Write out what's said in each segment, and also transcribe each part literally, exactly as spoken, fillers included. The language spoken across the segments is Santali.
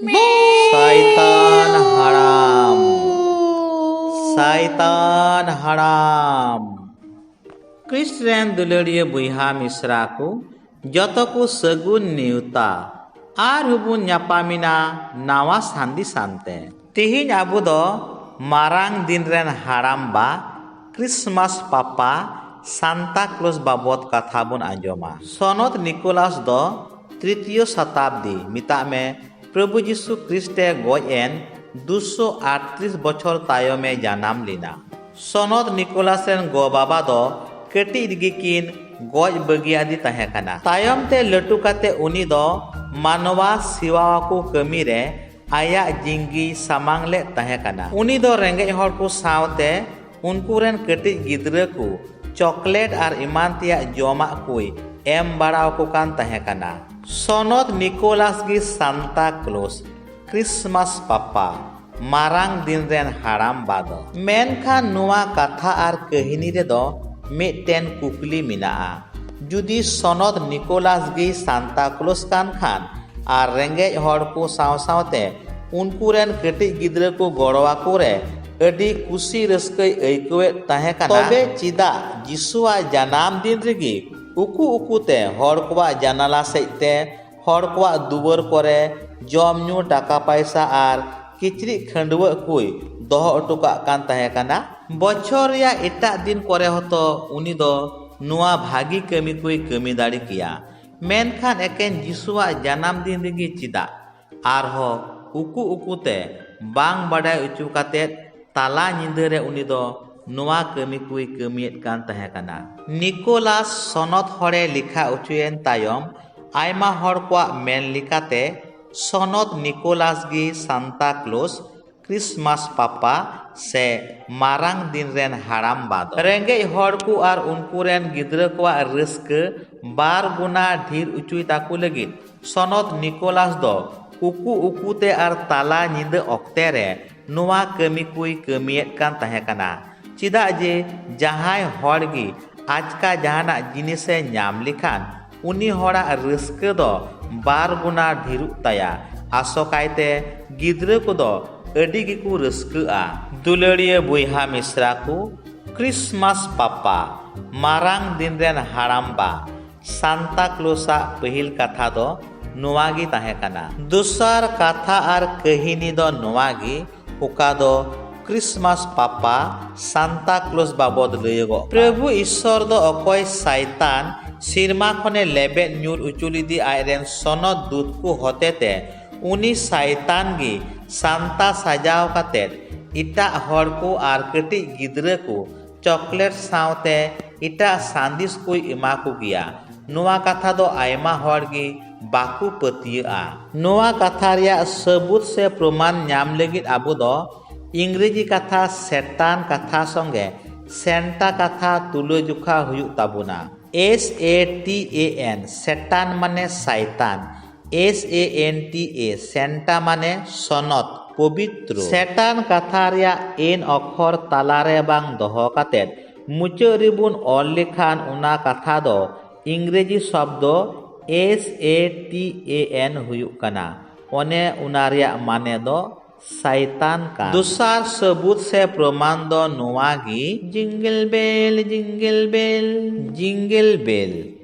ᱥᱟᱭᱛᱟᱱ ᱦᱟᱲᱟᱢ, ᱥᱟᱭᱛᱟᱱ ᱦᱟᱲᱟᱢ᱾ ᱠᱨᱤᱥᱴ ᱨᱮᱱ ᱫᱩᱞᱟᱹᱲᱤᱭᱟᱹ ᱵᱚᱭᱦᱟ ᱢᱤᱥᱨᱟ ᱠᱚ, ᱡᱚᱛᱚ ᱠᱚ ᱥᱟᱹᱜᱩᱱ ᱱᱮᱣᱛᱟ᱾ ᱟᱨᱦᱚᱸ ᱵᱚᱱ ᱧᱟᱯᱟᱢᱮᱱᱟ ᱱᱟᱣᱟ ᱥᱟᱸᱫᱮᱥ ᱟᱱᱛᱮ᱾ ᱛᱮᱦᱮᱧ ᱟᱵᱚ ᱫᱚ ᱢᱟᱨᱟᱝ ᱫᱤᱱ ᱨᱮᱱ ᱦᱟᱲᱟᱢᱵᱟ, ᱠᱨᱤᱥᱢᱟᱥ ᱯᱟᱯᱟ, ᱥᱟᱱᱛᱟ ᱠᱞᱚᱥ ᱵᱟᱵᱚᱫ ᱠᱟᱛᱷᱟ ᱵᱚᱱ ᱟᱸᱡᱚᱢᱟ᱾ ᱥᱚᱱᱚᱛ ᱱᱤᱠᱳᱞᱟᱥ ᱫᱚ ᱛᱨᱤᱛᱤᱭᱚ ᱥᱚᱛᱟᱵᱫᱤ, ᱢᱮᱛᱟᱜ ᱢᱮ ᱯᱨᱚᱵᱷᱩ ᱡᱤᱥᱩ ᱠᱨᱤᱥᱴ ᱮ ᱜᱚᱡ ᱮᱱ ᱫᱩᱥᱚ ᱟᱴᱛᱨᱤᱥ ᱵᱚᱪᱷᱚᱨ ᱛᱟᱭᱚᱢ ᱮ ᱡᱟᱱᱟᱢ ᱞᱮᱱᱟ᱾ ᱥᱚᱱᱚᱛ ᱱᱤᱠᱳᱞᱟᱥ ᱨᱮᱱ ᱜᱚ ᱵᱟᱵᱟ ᱫᱚ ᱠᱟᱹᱴᱤᱡ ᱨᱮᱜᱮ ᱠᱤᱱ ᱜᱚᱡ ᱵᱟᱹᱜᱤᱭᱟᱫᱮ ᱛᱟᱦᱮᱸ ᱠᱟᱱᱟ᱾ ᱛᱟᱭᱚᱢ ᱛᱮ ᱞᱟᱹᱴᱩ ᱠᱟᱛᱮ ᱩᱱᱤ ᱫᱚ ᱢᱟᱱᱣᱟ ᱥᱮᱣᱟ ᱠᱚ ᱠᱟᱹᱢᱤ ᱨᱮ ᱟᱭᱟᱜ ᱡᱤᱝᱜᱤᱭ ᱥᱟᱢᱟᱝ ᱞᱮᱫ ᱛᱟᱦᱮᱸ ᱠᱟᱱᱟ᱾ ᱩᱱᱤ ᱫᱚ ᱨᱮᱸᱜᱮᱡ ᱦᱚᱲ ᱠᱚ ᱥᱟᱶᱛᱮ ᱩᱱᱠᱩ ᱨᱮᱱ ᱠᱟᱹᱴᱤᱡ ᱜᱤᱫᱽᱨᱟᱹ ᱠᱚ ᱪᱚᱠᱞᱮᱴ ᱟᱨ ᱮᱢᱟᱱ ᱛᱮᱭᱟᱜ ᱡᱚᱢᱟᱜ ᱠᱚᱭ ᱮᱢ ᱵᱟᱲᱟ ᱟᱠᱚ ᱠᱟᱱ ᱛᱟᱦᱮᱸ ᱠᱟᱱᱟ᱾ ᱥᱚᱱᱚᱛ ᱱᱤᱠᱳᱞᱟᱥ ᱜᱮ ᱥᱟᱱᱛᱟ ᱠᱞᱚᱥ, ᱠᱨᱤᱥᱢᱟᱥ ᱯᱟᱯᱟ, ᱢᱟᱨᱟᱝ ᱫᱤᱱ ᱨᱮᱱ ᱦᱟᱲᱟᱢ ᱵᱟ ᱫᱚ᱾ ᱢᱮᱱᱠᱷᱟᱱ ᱱᱚᱣᱟ ᱠᱟᱛᱷᱟ ᱟᱨ ᱠᱟᱹᱦᱱᱤ ᱨᱮᱫᱚ ᱢᱤᱫᱴᱮᱱ ᱠᱩᱠᱞᱤ ᱢᱮᱱᱟᱜᱼᱟ᱾ ᱡᱩᱫᱤ ᱥᱚᱱᱚᱛ ᱱᱤᱠᱳᱞᱟᱥ ᱜᱮᱭ ᱥᱟᱱᱛᱟ ᱠᱞᱚᱥ ᱠᱟᱱ ᱠᱷᱟᱱ ᱟᱨ ᱨᱮᱸᱜᱮᱡ ᱦᱚᱲ ᱠᱚ ᱥᱟᱶ ᱥᱟᱶᱛᱮ ᱩᱱᱠᱩ ᱨᱮᱱ ᱠᱟᱹᱴᱤᱡ ᱜᱤᱫᱽᱨᱟᱹ ᱠᱚ ᱜᱚᱲᱚ ᱟᱠᱚ ᱨᱮ ᱟᱹᱰᱤ ᱠᱩᱥᱤ ᱨᱟᱹᱥᱠᱟᱹᱭ ᱟᱹᱭᱠᱟᱹᱣᱮᱫ ᱛᱟᱦᱮᱸ ᱠᱟᱱᱟ, ᱛᱚᱵᱮ ᱪᱮᱫᱟᱜ ᱡᱤᱥᱩᱣᱟᱜ ᱡᱟᱱᱟᱢ ᱫᱤᱱ ᱨᱮᱜᱮ ᱩᱠᱩ ᱩᱠᱩᱛᱮ ᱦᱚᱲ ᱠᱚᱣᱟᱜ ᱡᱟᱱᱟᱞᱟ ᱥᱮᱫ ᱛᱮ, ᱦᱚᱲ ᱠᱚᱣᱟᱜ ᱫᱩᱣᱟᱹᱨ ᱠᱚᱨᱮ ᱡᱚᱢ ᱧᱩ, ᱴᱟᱠᱟ ᱯᱟᱭᱥᱟ ᱟᱨ ᱠᱤᱪᱨᱤᱡ ᱠᱷᱟᱹᱰᱣᱟᱹᱜ ᱠᱚᱭ ᱫᱚᱦᱚ ᱦᱚᱴᱚ ᱠᱟᱜ ᱠᱟᱱ ᱛᱟᱦᱮᱸ ᱠᱟᱱᱟ? ᱵᱚᱪᱷᱚᱨ ᱨᱮᱭᱟᱜ ᱮᱴᱟᱜ ᱫᱤᱱ ᱠᱚᱨᱮ ᱦᱚᱸᱛᱚ ᱩᱱᱤ ᱫᱚ ᱱᱚᱣᱟ ᱵᱷᱟᱹᱜᱤ ᱠᱟᱹᱢᱤ ᱠᱚᱭ ᱠᱟᱹᱢᱤ ᱫᱟᱲᱮ ᱠᱮᱭᱟ, ᱢᱮᱱᱠᱷᱟᱱ ᱮᱠᱮᱱ ᱡᱤᱥᱩᱣᱟᱜ ᱡᱟᱱᱟᱢ ᱫᱤᱱ ᱨᱮᱜᱮ ᱪᱮᱫᱟᱜ? ᱟᱨᱦᱚᱸ ᱩᱠᱩ ᱩᱠᱩᱛᱮ ᱵᱟᱝ ᱵᱟᱰᱟᱭ ᱦᱚᱪᱚ ᱠᱟᱛᱮᱫ ᱛᱟᱞᱟ ᱧᱤᱫᱟᱹ ᱨᱮ ᱩᱱᱤ ᱫᱚ ᱱᱚᱣᱟ ᱠᱟᱹᱢᱤ ᱠᱚᱭ ᱠᱟᱹᱢᱤᱭᱮᱫ ᱠᱟᱱ ᱛᱟᱦᱮᱸ ᱠᱟᱱᱟ᱾ ᱱᱤᱠᱳᱞᱟᱥ ᱥᱚᱱᱚᱛ ᱦᱚᱲᱮ ᱞᱮᱠᱷᱟ ᱚᱪᱚᱭᱮᱱ ᱛᱟᱭᱚᱢ, ᱟᱭᱢᱟ ᱦᱚᱲ ᱠᱚᱣᱟᱜ ᱢᱮᱱ ᱞᱮᱠᱟᱛᱮ, ᱥᱚᱱᱚᱛ ᱱᱤᱠᱳᱞᱟᱥ ᱜᱮ ᱥᱟᱱᱛᱟ ᱠᱞᱚᱥ, ᱠᱨᱤᱥᱢᱟᱥ ᱯᱟᱯᱟ ᱥᱮ ᱢᱟᱨᱟᱝ ᱫᱤᱱ ᱨᱮᱱ ᱦᱟᱲᱟᱢ ᱵᱟ ᱫᱚ᱾ ᱨᱮᱸᱜᱮᱡ ᱦᱚᱲ ᱠᱚ ᱟᱨ ᱩᱱᱠᱩ ᱨᱮᱱ ᱜᱤᱫᱽᱨᱟᱹ ᱠᱚᱣᱟᱜ ᱨᱟᱹᱥᱠᱟᱹ ᱵᱟᱨ ᱜᱩᱱᱟ ᱰᱷᱮᱨ ᱚᱪᱚᱭ ᱛᱟᱠᱚ ᱞᱟᱹᱜᱤᱫ ᱥᱚᱱᱚᱛ ᱱᱤᱠᱳᱞᱟᱥ ᱫᱚ ᱩᱠᱩ ᱩᱠᱩᱛᱮ ᱟᱨ ᱛᱟᱞᱟ ᱧᱤᱫᱟᱹ ᱚᱠᱛᱮ ᱨᱮ ᱱᱚᱣᱟ ᱠᱟᱹᱢᱤ ᱠᱚᱭ ᱠᱟᱹᱢᱤᱭᱮᱫ ᱠᱟᱱ ᱛᱟᱦᱮᱸ ᱠᱟᱱᱟ᱾ ᱪᱮᱫᱟᱜ ᱡᱮ ᱡᱟᱦᱟᱸᱭ ᱦᱚᱲ ᱜᱮ ᱟᱪᱠᱟ ᱡᱟᱦᱟᱱᱟᱜ ᱡᱤᱱᱤᱥᱮ ᱧᱟᱢ ᱞᱮᱠᱷᱟᱱ ᱩᱱᱤ ᱦᱚᱲᱟᱜ ᱨᱟᱹᱥᱠᱟᱹ ᱫᱚ ᱵᱟᱨ ᱜᱩᱱᱟ ᱰᱷᱮᱨᱚᱜ ᱛᱟᱭᱟ᱾ ᱟᱥᱚᱠᱟᱭᱛᱮ ᱜᱤᱫᱽᱨᱟᱹ ᱠᱚᱫᱚ ᱟᱹᱰᱤ ᱜᱮᱠᱚ ᱨᱟᱹᱥᱠᱟᱹᱜᱼᱟ᱾ ᱫᱩᱞᱟᱹᱲᱤᱭᱟᱹ ᱵᱚᱭᱦᱟ ᱢᱤᱥᱨᱟ ᱠᱚ, ᱠᱨᱤᱥᱢᱟᱥ ᱯᱟᱯᱟ, ᱢᱟᱨᱟᱝ ᱫᱤᱱ ᱨᱮᱱ ᱦᱟᱲᱟᱢᱵᱟ, ᱥᱟᱱᱛᱟ ᱠᱞᱚᱥᱟᱜ ᱯᱟᱹᱦᱤᱞ ᱠᱟᱛᱷᱟ ᱫᱚ ᱱᱚᱣᱟ ᱜᱮ ᱛᱟᱦᱮᱸ ᱠᱟᱱᱟ᱾ ᱫᱚᱥᱟᱨ ᱠᱟᱛᱷᱟ ᱟᱨ ᱠᱟᱹᱦᱤᱱᱤ ᱫᱚ ᱱᱚᱣᱟ ᱜᱮ, ᱚᱠᱟ ᱫᱚ ᱠᱨᱤᱥᱢᱟᱥ ᱯᱟᱯᱟ, ᱥᱟᱱᱛᱟ ᱠᱞᱚᱥ ᱵᱟᱵᱚᱫ ᱞᱟᱹᱭᱚᱜᱚᱜ ᱠᱟᱱᱟ᱾ ᱯᱨᱚᱵᱷᱩ ᱤᱥᱥᱚᱨ ᱫᱚ ᱚᱠᱚᱭ ᱥᱟᱭᱛᱟᱱ ᱥᱮᱨᱢᱟ ᱠᱷᱚᱱᱮ ᱞᱮᱵᱮᱫ ᱧᱩᱨ ᱩᱪᱩ ᱞᱮᱫᱮ ᱟᱡᱨᱮᱱ ᱥᱚᱱᱚᱛ ᱫᱩᱛ ᱠᱚ ᱦᱚᱛᱮᱛᱮ, ᱩᱱᱤ ᱥᱟᱭᱛᱟᱱ ᱜᱮ ᱥᱟᱱᱛᱟ ᱥᱟᱡᱟᱣ ᱠᱟᱛᱮ ᱮᱴᱟᱜ ᱦᱚᱲ ᱠᱚ ᱟᱨ ᱠᱟᱹᱴᱤᱡ ᱜᱤᱫᱽᱨᱟᱹ ᱠᱚ ᱪᱚᱠᱞᱮᱴ ᱥᱟᱶᱛᱮ ᱮᱴᱟᱜ ᱥᱟᱸᱫᱮᱥ ᱠᱚᱭ ᱮᱢᱟ ᱠᱚ ᱜᱮᱭᱟ᱾ ᱱᱚᱣᱟ ᱠᱟᱛᱷᱟ ᱫᱚ ᱟᱭᱢᱟ ᱦᱚᱲ ᱜᱮ ᱵᱟᱠᱚ ᱯᱟᱹᱛᱭᱟᱹᱜᱼᱟ᱾ ᱱᱚᱣᱟ ᱠᱟᱛᱷᱟ ᱨᱮᱭᱟᱜ ᱥᱟᱹᱵᱩᱛ ᱥᱮ ᱯᱨᱚᱢᱟᱱ ᱧᱟᱢ ᱞᱟᱹᱜᱤᱫ ᱟᱵᱚ ᱫᱚ ᱤᱝᱨᱮᱡᱤ ᱠᱟᱛᱷᱟ ᱥᱮᱴᱟᱱ ᱠᱟᱛᱷᱟ ᱥᱚᱸᱜᱮ ᱥᱮᱱᱴᱟ ᱠᱟᱛᱷᱟ ᱛᱩᱞᱟᱹᱡᱚᱠᱷᱟ ᱦᱩᱭᱩᱜ ᱛᱟᱵᱚᱱᱟ᱾ S A T A N, ᱥᱮᱴᱟᱱ ᱢᱟᱱᱮ ᱥᱟᱭᱛᱟᱱ, S A N T A, ᱥᱮᱱᱴᱟ ᱢᱟᱱᱮ ᱥᱚᱱᱚᱛ, ᱯᱚᱵᱤᱛᱨᱚ᱾ ᱥᱮᱴᱟᱱ ᱠᱟᱛᱷᱟ ᱨᱮᱭᱟᱜ N ᱚᱠᱷᱚᱨ ᱛᱟᱞᱟᱨᱮ ᱵᱟᱝ ᱫᱚᱦᱚ ᱠᱟᱛᱮᱫ ᱢᱩᱪᱟᱹᱫ ᱨᱮᱵᱚᱱ ᱚᱞ ᱞᱮᱠᱷᱟᱱ ᱚᱱᱟ ᱠᱟᱛᱷᱟ ᱫᱚ ᱤᱝᱨᱮᱡᱤ ᱥᱚᱵᱫᱚ S A T A N ᱦᱩᱭᱩᱜ ᱠᱟᱱᱟ᱾ ᱚᱱᱮ ᱚᱱᱟ ᱨᱮᱭᱟᱜ ᱢᱟᱱᱮ ᱫᱚ ᱥᱟᱭᱛᱟᱱ ᱠᱟᱱ᱾ ᱫᱚᱥᱟᱨ ᱥᱟᱹᱵᱩᱛ ᱥᱮ ᱯᱨᱚᱢᱟᱱ ᱫᱚ ᱱᱚᱣᱟ ᱜᱮ, ᱡᱤᱝᱜᱮᱞ ᱵᱮᱞ, ᱡᱤᱝᱜᱮᱞ ᱵᱮᱞ, ᱡᱤᱝᱜᱮᱞ ᱵᱮᱞ᱾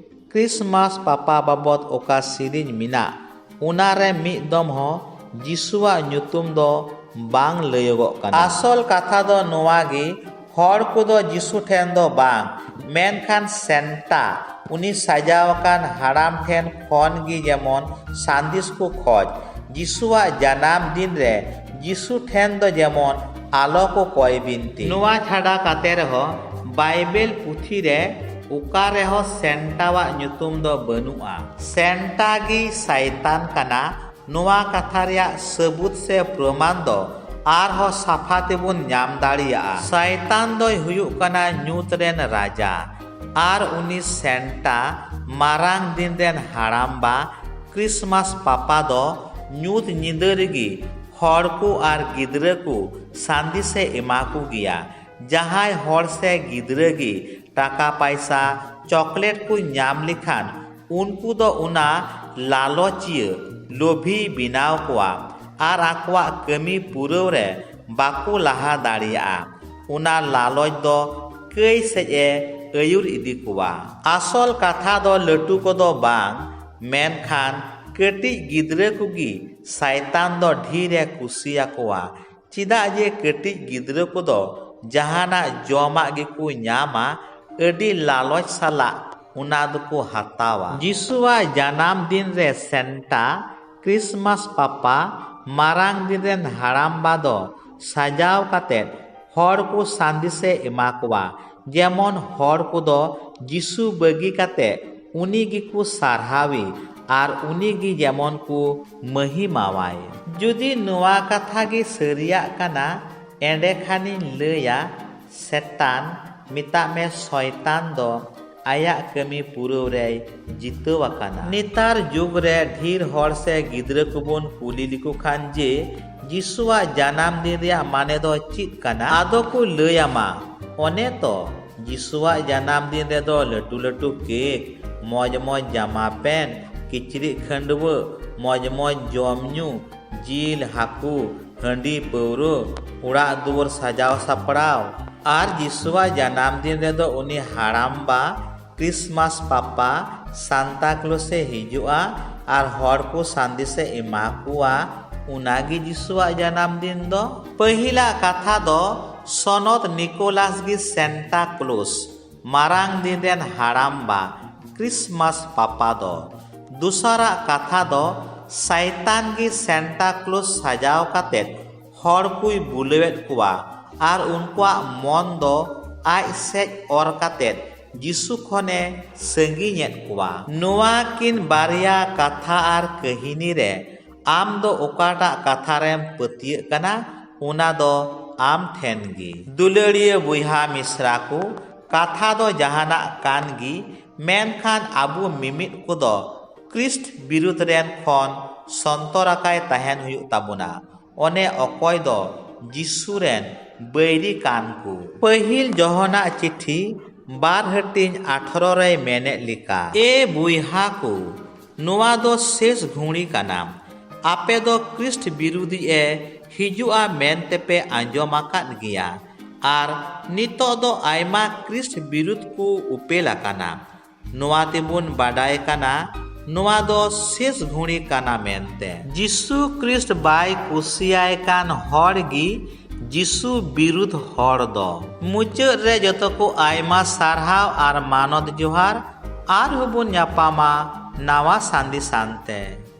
ᱠᱨᱤᱥᱢᱟᱥ ᱯᱟᱯᱟ ᱵᱟᱵᱚᱫ ᱚᱠᱟ ᱥᱮᱨᱮᱧ ᱢᱮᱱᱟᱜ, ᱚᱱᱟ ᱨᱮ ᱢᱤᱫ ᱫᱚᱢ ᱦᱚᱸ ᱡᱤᱥᱩᱣᱟᱜ ᱧᱩᱛᱩᱢ ᱫᱚ ᱵᱟᱝ ᱞᱟᱹᱭᱚᱜᱚᱜ ᱠᱟᱱᱟ᱾ ᱟᱥᱚᱞ ᱠᱟᱛᱷᱟ ᱫᱚ ᱱᱚᱣᱟ ᱜᱮ, ᱦᱚᱲ ᱠᱚᱫᱚ ᱡᱤᱥᱩ ᱴᱷᱮᱱ ᱫᱚ ᱵᱟᱝ, ᱢᱮᱱᱠᱷᱟᱱ ᱥᱮᱱᱴᱟ, ᱩᱱᱤ ᱥᱟᱡᱟᱣ ᱟᱠᱟᱱ ᱦᱟᱲᱟᱢ ᱴᱷᱮᱱ ᱠᱷᱚᱱ ᱜᱮ ᱡᱮᱢᱚᱱ ᱥᱟᱸᱫᱮᱥ ᱠᱚ ᱠᱷᱚᱡᱽ᱾ ᱡᱤᱥᱩᱣᱟᱜ ᱡᱟᱱᱟᱢ ᱫᱤᱱ ᱨᱮ ᱡᱤᱥᱩ ᱴᱷᱮᱱ ᱫᱚ ᱡᱮᱢᱚᱱ ᱟᱞᱚ ᱠᱚ ᱠᱚᱭ ᱵᱤᱱᱛᱤ᱾ ᱱᱚᱣᱟ ᱪᱷᱟᱰᱟ ᱠᱟᱛᱮ ᱨᱮᱦᱚᱸ ᱵᱟᱭᱵᱮᱞ ᱯᱩᱛᱷᱤ ᱨᱮ ᱚᱠᱟ ᱨᱮᱦᱚᱸ ᱥᱮᱱᱴᱟᱣᱟᱜ ᱧᱩᱛᱩᱢ ᱫᱚ ᱵᱟᱹᱱᱩᱜᱼᱟ᱾ ᱥᱮᱱᱴᱟ ᱜᱮ ᱥᱟᱭᱛᱟᱱ ᱠᱟᱱᱟ᱾ ᱱᱚᱣᱟ ᱠᱟᱛᱷᱟ ᱨᱮᱭᱟᱜ ᱥᱟᱹᱵᱩᱛ ᱥᱮ ᱯᱨᱚᱢᱟᱱ ᱫᱚ ᱟᱨᱦᱚᱸ ᱥᱟᱯᱷᱟ ᱛᱮᱵᱚᱱ ᱧᱟᱢ ᱫᱟᱲᱮᱭᱟᱜᱼᱟ᱾ ᱥᱟᱭᱛᱟᱱ ᱫᱚᱭ ᱦᱩᱭᱩᱜ ᱠᱟᱱᱟ ᱧᱩᱛ ᱨᱮᱱ ᱨᱟᱡᱟ ᱟᱨ ᱩᱱᱤ ᱥᱮᱱᱴᱟ, ᱢᱟᱨᱟᱝ ᱫᱤᱱ ᱨᱮᱱ ᱦᱟᱲᱟᱢᱵᱟ, ᱠᱨᱤᱥᱢᱟᱥ ᱯᱟᱯᱟ ᱫᱚ ᱧᱩᱛ ᱧᱤᱫᱟᱹ ᱨᱮᱜᱮ ᱦᱚᱲ ᱠᱚ ᱟᱨ ᱜᱤᱫᱽᱨᱟᱹ ᱠᱚ ᱥᱟᱸᱫᱮᱥᱮ ᱮᱢᱟ ᱠᱚ ᱜᱮᱭᱟ᱾ ᱡᱟᱦᱟᱸᱭ ᱦᱚᱲ ᱥᱮ ᱜᱤᱫᱽᱨᱟᱹ ᱜᱮ ᱴᱟᱠᱟ ᱯᱟᱭᱥᱟ, ᱪᱚᱠᱞᱮᱴ ᱠᱚ ᱧᱟᱢ ᱞᱮᱠᱷᱟᱱ ᱩᱱᱠᱩ ᱫᱚ ᱚᱱᱟ ᱞᱟᱞᱚᱪᱤᱭᱟᱹ, ᱞᱳᱵᱷᱤᱭ ᱵᱮᱱᱟᱣ ᱠᱚᱣᱟ ᱟᱨ ᱟᱠᱚᱣᱟᱜ ᱠᱟᱹᱢᱤ ᱯᱩᱨᱟᱹᱣ ᱨᱮ ᱵᱟᱠᱚ ᱞᱟᱦᱟ ᱫᱟᱲᱮᱭᱟᱜᱼᱟ᱾ ᱚᱱᱟ ᱞᱟᱞᱚᱪ ᱫᱚ ᱠᱟᱹᱭ ᱥᱮᱫ ᱮ ᱟᱹᱭᱩᱨ ᱤᱫᱤ ᱠᱚᱣᱟ᱾ ᱟᱥᱚᱞ ᱠᱟᱛᱷᱟ ᱫᱚ ᱞᱟᱹᱴᱩ ᱠᱚᱫᱚ ᱵᱟᱝ, ᱢᱮᱱᱠᱷᱟᱱ ᱠᱟᱹᱴᱤᱡ ᱜᱤᱫᱽᱨᱟᱹ ᱠᱚᱜᱮ ᱥᱟᱭᱛᱟᱱ ᱫᱚ ᱰᱷᱮᱨ ᱮ ᱠᱩᱥᱤᱭᱟᱠᱚᱣᱟ᱾ ᱪᱮᱫᱟᱜ ᱡᱮ ᱠᱟᱹᱴᱤᱡ ᱜᱤᱫᱽᱨᱟᱹ ᱠᱚᱫᱚ ᱡᱟᱦᱟᱱᱟᱜ ᱡᱚᱢᱟᱜ ᱜᱮᱠᱚ ᱧᱟᱢᱟ, ᱟᱹᱰᱤ ᱞᱟᱞᱚᱪ ᱥᱟᱞᱟᱜ ᱚᱱᱟ ᱫᱚᱠᱚ ᱦᱟᱛᱟᱣᱟ᱾ ᱡᱤᱥᱩᱣᱟᱜ ᱡᱟᱱᱟᱢ ᱫᱤᱱ ᱨᱮ ᱥᱮᱱᱴᱟ, ᱠᱨᱤᱥᱢᱟᱥ ᱯᱟᱯᱟ, ᱢᱟᱨᱟᱝ ᱫᱤᱱ ᱨᱮᱱ ᱦᱟᱲᱟᱢᱵᱟ ᱫᱚ ᱥᱟᱡᱟᱣ ᱠᱟᱛᱮ ᱦᱚᱲ ᱠᱚ ᱥᱟᱸᱫᱮᱥᱮ ᱮᱢᱟ ᱠᱚᱣᱟ᱾ ᱡᱮᱢᱚᱱ ᱦᱚᱲ ᱠᱚᱫᱚ ᱡᱤᱥᱩ ᱵᱟᱹᱜᱤ ᱠᱟᱛᱮ ᱩᱱᱤ ᱜᱮᱠᱚ ᱥᱟᱨᱦᱟᱣᱮ ᱟᱨ ᱩᱱᱤ ᱜᱮ ᱡᱮᱢᱚᱱ ᱠᱚ ᱢᱟᱹᱦᱤᱢᱟᱣᱟᱭ᱾ ᱡᱩᱫᱤ ᱱᱚᱣᱟ ᱠᱟᱛᱷᱟ ᱜᱮ ᱥᱟᱹᱨᱤᱭᱟᱜ ᱠᱟᱱᱟ, ᱮᱸᱰᱮ ᱠᱷᱟᱱᱤᱧ ᱞᱟᱹᱭᱟ, ᱥᱮᱛᱟᱱ, ᱢᱮᱛᱟᱜ ᱢᱮ ᱥᱚᱭᱛᱟᱱ ᱫᱚ ᱟᱭᱟᱜ ᱠᱟᱹᱢᱤ ᱯᱩᱨᱟᱹᱣ ᱨᱮᱭ ᱡᱤᱛᱟᱹᱣ ᱟᱠᱟᱱᱟ᱾ ᱱᱮᱛᱟᱨ ᱡᱩᱜᱽ ᱨᱮ ᱰᱷᱮᱨ ᱦᱚᱲ ᱥᱮ ᱜᱤᱫᱽᱨᱟᱹ ᱠᱚᱵᱚᱱ ᱠᱩᱞᱤ ᱞᱮᱠᱚ ᱠᱷᱟᱱ ᱡᱮ ᱡᱤᱥᱩᱣᱟᱜ ᱡᱟᱱᱟᱢ ᱫᱤᱱ ᱨᱮᱭᱟᱜ ᱢᱟᱱᱮ ᱫᱚ ᱪᱮᱫ ᱠᱟᱱᱟ, ᱟᱫᱚ ᱠᱚ ᱞᱟᱹᱭ ᱟᱢᱟ, ᱚᱱᱮ ᱛᱚ, ᱡᱤᱥᱩᱣᱟᱜ ᱡᱟᱱᱟᱢ ᱫᱤᱱ ᱨᱮᱫᱚ ᱞᱟᱹᱴᱩ ᱞᱟᱹᱴᱩ ᱠᱮᱠ, ᱢᱚᱡᱽ ᱢᱚᱡᱽ ᱡᱟᱢᱟ ᱯᱮᱱᱴ, ᱠᱤᱪᱨᱤᱡ ᱠᱷᱟᱹᱰᱣᱟᱹ, ᱢᱚᱡᱽ ᱢᱚᱡᱽ ᱡᱚᱢ ᱧᱩ, ᱡᱤᱞ, ᱦᱟᱹᱠᱩ, ᱦᱟᱺᱰᱤ, ᱯᱟᱹᱣᱨᱟᱹ, ᱚᱲᱟᱜ ᱫᱩᱣᱟᱹᱨ ᱥᱟᱡᱟᱣ ᱥᱟᱯᱲᱟᱣ᱾ ᱟᱨ ᱡᱤᱥᱩᱣᱟᱜ ᱡᱟᱱᱟᱢ ᱫᱤᱱ ᱨᱮᱫᱚ ᱩᱱᱤ ᱦᱟᱲᱟᱢᱵᱟ, ᱠᱨᱤᱥᱢᱟᱥ ᱯᱟᱯᱟ, ᱥᱟᱱᱛᱟ ᱠᱞᱚᱥ ᱮ ᱦᱤᱡᱩᱜᱼᱟ ᱟᱨ ᱦᱚᱲ ᱠᱚ ᱥᱟᱸᱫᱮᱥᱮ ᱮᱢᱟ ᱠᱚᱣᱟ᱾ ᱚᱱᱟᱜᱮ ᱡᱤᱥᱩᱣᱟᱜ ᱡᱟᱱᱟᱢ ᱫᱤᱱ ᱫᱚ᱾ ᱯᱟᱹᱦᱤᱞᱟᱜ ᱠᱟᱛᱷᱟ ᱫᱚ ᱥᱚᱱᱚᱛ ᱱᱤᱠᱳᱞᱟᱥ ᱜᱮ ᱥᱮᱱᱴᱟ ᱠᱞᱚᱥ, ᱢᱟᱨᱟᱝ ᱫᱤᱱ ᱨᱮᱱ ᱦᱟᱲᱟᱢᱵᱟ, ᱠᱨᱤᱥᱢᱟᱥ ᱯᱟᱯᱟ ᱫᱚ᱾ ᱫᱚᱥᱟᱨᱟᱜ ᱠᱟᱛᱷᱟ ᱫᱚ ᱥᱟᱭᱛᱟᱱ ᱜᱮ ᱥᱮᱱᱴᱟ ᱠᱞᱚᱥ ᱥᱟᱡᱟᱣ ᱠᱟᱛᱮ ᱦᱚᱲ ᱠᱚᱭ ᱵᱩᱞᱟᱹᱣᱮᱫ ᱠᱚᱣᱟ ᱟᱨ ᱩᱱᱠᱩᱣᱟᱜ ᱢᱚᱱ ᱫᱚ ᱟᱡ ᱥᱮᱡ ᱚᱨ ᱠᱟᱛᱮ ᱡᱤᱥᱩ ᱠᱷᱚᱱᱮ ᱥᱟᱺᱜᱤᱧᱮᱫ ᱠᱚᱣᱟ᱾ ᱱᱚᱣᱟ ᱠᱤᱱ ᱵᱟᱨᱭᱟ ᱠᱟᱛᱷᱟ ᱟᱨ ᱠᱟᱹᱦᱤᱱᱤ ᱨᱮ ᱟᱢ ᱫᱚ ᱚᱠᱟᱴᱟᱜ ᱠᱟᱛᱷᱟ ᱨᱮᱢ ᱯᱟᱹᱛᱭᱟᱹᱜ ᱠᱟᱱᱟ, ᱚᱱᱟ ᱫᱚ ᱟᱢ ᱴᱷᱮᱱ ᱜᱮ᱾ ᱫᱩᱞᱟᱹᱲᱤᱭᱟᱹ ᱵᱚᱭᱦᱟ ᱢᱤᱥᱨᱟ ᱠᱚ, ᱠᱟᱛᱷᱟ ᱫᱚ ᱡᱟᱦᱟᱱᱟᱜ ᱠᱟᱱ ᱜᱮ, ᱢᱮᱱᱠᱷᱟᱱ ᱟᱵᱚ ᱢᱤᱢᱤᱫ ᱠᱚᱫᱚ ᱠᱨᱤᱥᱴ ᱵᱤᱨᱩᱫᱷ ᱨᱮᱱ ᱠᱷᱚᱱ ᱥᱚᱱᱛᱚᱨ ᱟᱠᱟᱭ ᱛᱟᱦᱮᱱ ᱦᱩᱭᱩᱜ ᱛᱟᱵᱚᱱᱟ᱾ ᱚᱱᱮ ᱚᱠᱚᱭ ᱫᱚ ᱡᱤᱥᱩ ᱨᱮᱱ ᱵᱟᱹᱭᱨᱤ ᱠᱟᱱ ᱠᱚ᱾ ᱯᱟᱹᱦᱤᱞ ᱡᱚᱦᱚᱱᱟᱜ ᱪᱤᱴᱷᱤ ᱵᱟᱨ ᱦᱟᱹᱴᱤᱧ ᱟᱴᱷᱨᱚ ᱨᱮᱭ ᱢᱮᱱᱮᱫ ᱞᱮᱠᱟ, ᱮ ᱵᱚᱭᱦᱟ ᱠᱚ, ᱱᱚᱣᱟ ᱫᱚ ᱥᱮᱥ ᱜᱷᱩᱲᱤ ᱠᱟᱱᱟ᱾ ᱟᱯᱮ ᱫᱚ ᱠᱨᱤᱥᱴ ᱵᱤᱨᱩᱫᱷᱤ ᱮ ᱦᱤᱡᱩᱜᱼᱟ ᱢᱮᱱᱛᱮ ᱯᱮ ᱟᱸᱡᱚᱢ ᱟᱠᱟᱫ ᱜᱮᱭᱟ, ᱟᱨ ᱱᱤᱛᱚᱜ ᱫᱚ ᱟᱭᱢᱟ ᱠᱨᱤᱥᱴ ᱵᱤᱨᱩᱫᱷ ᱠᱚ ᱩᱯᱮᱞ ᱟᱠᱟᱱᱟ᱾ ᱱᱚᱣᱟ ᱛᱮᱵᱚᱱ ᱵᱟᱰᱟᱭ ᱠᱟᱱᱟ, ᱱᱚᱣᱟ ᱫᱚ ᱥᱮᱥ ᱜᱷᱩᱲᱤ ᱠᱟᱱᱟ ᱢᱮᱱᱛᱮ᱾ ᱡᱤᱥᱩ ᱠᱨᱤᱥᱴ ᱵᱟᱭ ᱠᱩᱥᱤᱭᱟᱭ ᱠᱟᱱ ᱦᱚᱲ ᱜᱮ ᱡᱤᱥᱩ ᱵᱤᱨᱩᱫᱷ ᱦᱚᱲ ᱫᱚ᱾ ᱢᱩᱪᱟᱹᱫ ᱨᱮ ᱡᱚᱛᱚ ᱠᱚ ᱟᱭᱢᱟ ᱥᱟᱨᱦᱟᱣ ᱟᱨ ᱢᱟᱱᱚᱛ ᱡᱚᱦᱟᱨ᱾ ᱟᱨᱦᱚᱸ ᱵᱚᱱ ᱧᱟᱯᱟᱢᱟ ᱱᱟᱣᱟ ᱥᱟᱸᱫᱮᱥ ᱟᱱᱛᱮ᱾